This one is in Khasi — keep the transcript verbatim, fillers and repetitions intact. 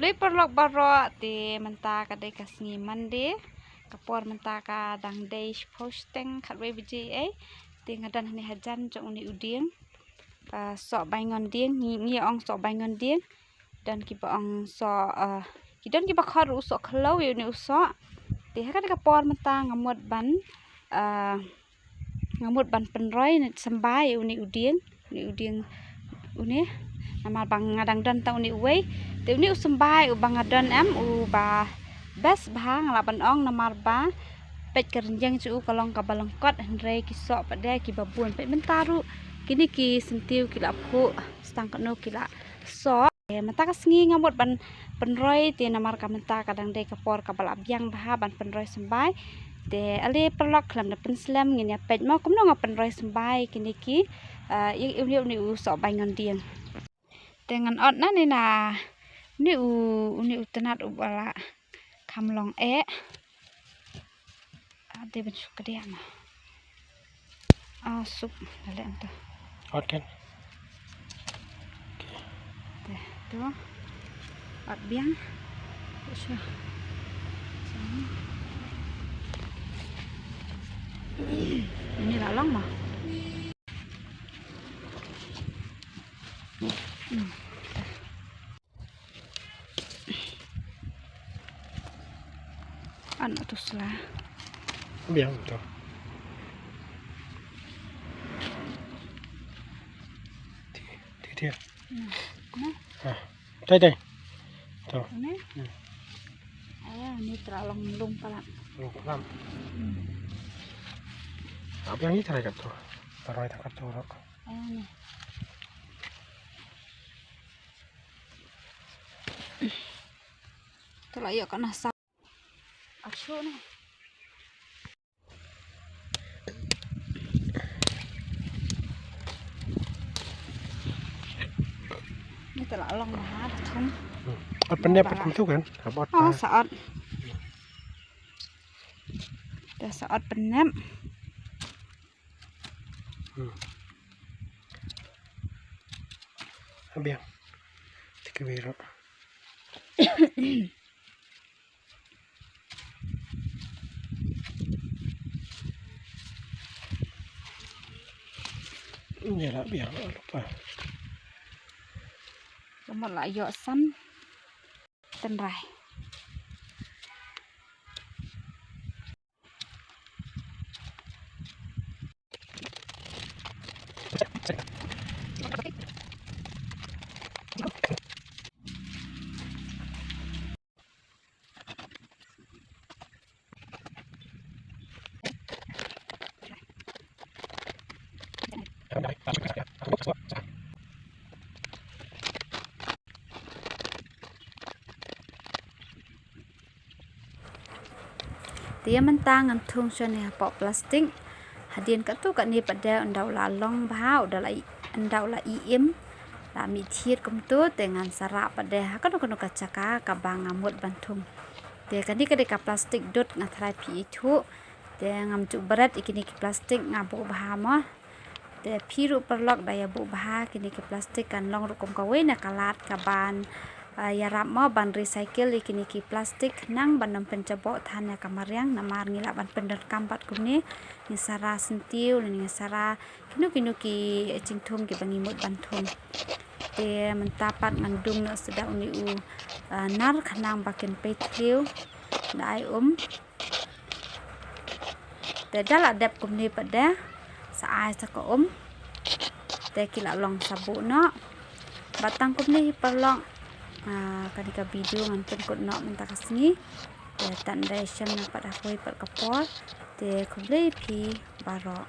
Te paralok baroh, te mynta ka dei ka sngi Monday. Ka por mynta ka dang dei shiphew shiteng khatwei baje ei. Te nga don hangne hajan jong une u dieng. Ah, soh baingon dieng, ngi, ngi ong soh baingon dieng. Don kiba ong soh, ah, ki don kiba khot ruh u soh khlaw ïa une u soh. Te ha kane ka por mynta nga mut ban, ah, nga mut ban pynroi ne symbai ïa une u dieng, une u dieng une. Namar ba nga dang don tang une uwei. Te une u symbai uba nga don em uba best bha nga lah ban ong namar ba peit ka rynïeng jong u ka long kaba lyngkot hynrei ki soh pat de kiba bun. Peit mynta ruh kine ki syntiew ki la phuh, sa tang katno ki la soh. Te mynta ka sngi nga mut ban pynroi te namar ka mynta ka dang dei ka por kaba la biang bha ban pynroi symbai. Te ale paralok khlem da pynslem ngin ïa peit mo kumno nga pynroi symbai kine ki, eh, ïa, ïa, ïa une u soh baingon dieng. Te ngan ot na ne na une u, une u tnat uba la kham long eh. Ah, te ban suk ka dia ma. Ah, suk, la leh anta. Ot kan. Okay. Te, tu. Ot biang. Suk. Ini la long ma. Hmm. Ano tu sla. Biang tu. Ti, ti, ti. Nah, nah. Ah. Dai, dai. Tu. Ni? Hmm. Ah, ni terlalu long palat. Long palat. Hmm. Apa yang ini terhadap tu? Taruh di tempat tu, Rok. Ah, ni. Te la ïoh ka na sa. Achu ne. Ni te la long bha da thung. Hmm. Ot pynep pat kumtu kan? Hap ot. Oh, bha. Sa ot. Te sa ot pynep. Hmm. Biang. Te ki wiro. Ni la biang la lupa. Ka mut la ïoh san. Tynrai. Te mynta ngan thung shane hapoh plastik. Hadien katto katne pat de ynda u la long bha, u da la i-, ynda u la i im. La mih thied kumto, te ngan sa rah pat de ha kano kano ka jaka kaba nga mut ban thung. Te kane ka dei ka plastik dud nga tharai phi ithuh. Te ngam ju bret ïa kine ki plastik nga buh bha mo. Te phi ruh paralok da ïa buh bha kine ki plastik kan long ruh kum kawei na ka lad kaban, ah, ïarap mo ban recycle ïa kine ki plastik khnang ban ym pynjaboh than ïa ka mariang namar ngi lah ban pyndonkam pat kumne, ngi sa rah syntiew lane ngi sa rah kino kino ki jingthung kiba ngi mut ban thung. Te mynta pat ngan dung noh shuwa une u, ah, nar khnang ba kin pei thliew da ai um. Te da la dep kumne pat de, sa ai sa ka um. Te ki la long sa buh noh. Bad tang kumne hi paralok, ah, kane ka video ngan pynkut noh mynta ka sngi. Te tang dei shem na pat ha kawei pat ka por. Te khublei phi baroh.